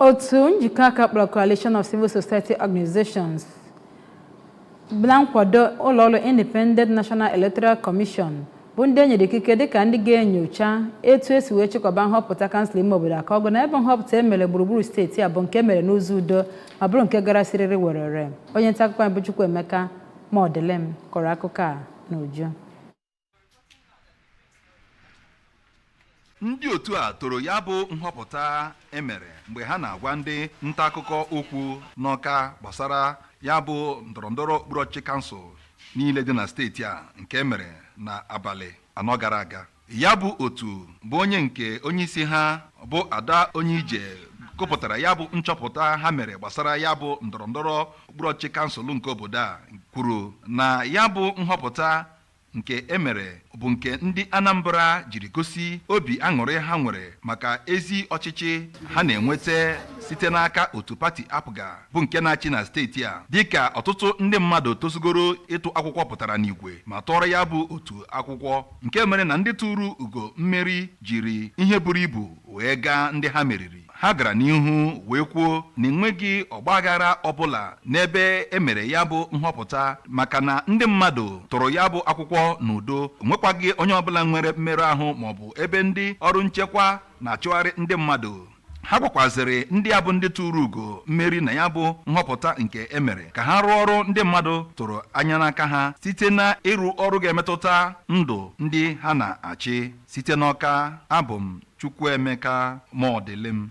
Otu njikọ aka kpọrọ Coalition of Civil Society Organizations na nkwado ụlọọrụ Independent National Electoral Commission bụ ndị e nyere ikike dịka ndị ga-enyocha etu esi wee chịkọba nhọpụta kansụl ime obodo Akọgụ na ebe nhọpụta e mere gburugburu steeti a bụ nke e mere n'ụzọ udo ma bụrụ nke gara siriri werere. Onye nta akụkọ anyị bụ Chukwuemeka Modilim kọrọ akụkọ a n'uju. Ndị otu a toro ya bụ nhọpụta emere mgbe ha na-agwa ndị nta akụkọ okwu n'Ọka gbasara ya bụ ndọrọndọrọ okpuru ọchịchị kansụl niile dị na steeti a nke emere na abalị 4 gara aga. Ya bụ otu bụ onye nke onyeisi ha bụ Ada Onyeije gụpụtara ya bụ nchọpụta ha mere gbasara ya bụ ndọrọndọrọ okpuru ọchịchị kansụl nke obodo a kwuru na ya bụ nhọpụta nke emere bụ nke ndị Anambra jiri gosi obi aṅụrị ha nwere maka ezi ọchịchị ha na-enweta site n'aka otu pati APGA bụ nke na-achị na steeti a, dịka ọtụtụ ndị mmadụ tozugoro ịtụ akwụkwọ pụtara n'igwe ma tụọrọ ya bụ otu akwụkwọ, nke mere na ndị tụrụ ugo mmeri jiri ihe buru ibu wee gaa ndị ha meriri. Ha gara n'ihu wee kwuo na enweghị ọgbaghara ọbụla n'ebe e mere ya bụ nhọpụta maka na ndị mmadụ tụrụ ya bụ akwụkwọ n'udo, enwekwaghị onye ọbụla nwere mmerụ ahụ maọbụ ebe ndị ọrụ nchekwa na-achụgharị ndị mmadụ. Ha gwakwazịrị ndị a bụ ndị tụrụ ugo mmeri na ya bụ nhọpụta nke emere ka ha rụọ ọrụ ndị mmadụ tụrụ anya n'aka ha site na ịrụ ọrụ ga-emetụta ndụ ndị ha na-achị. Site n'Ọka, abụ m Chukwuemeka Modilim.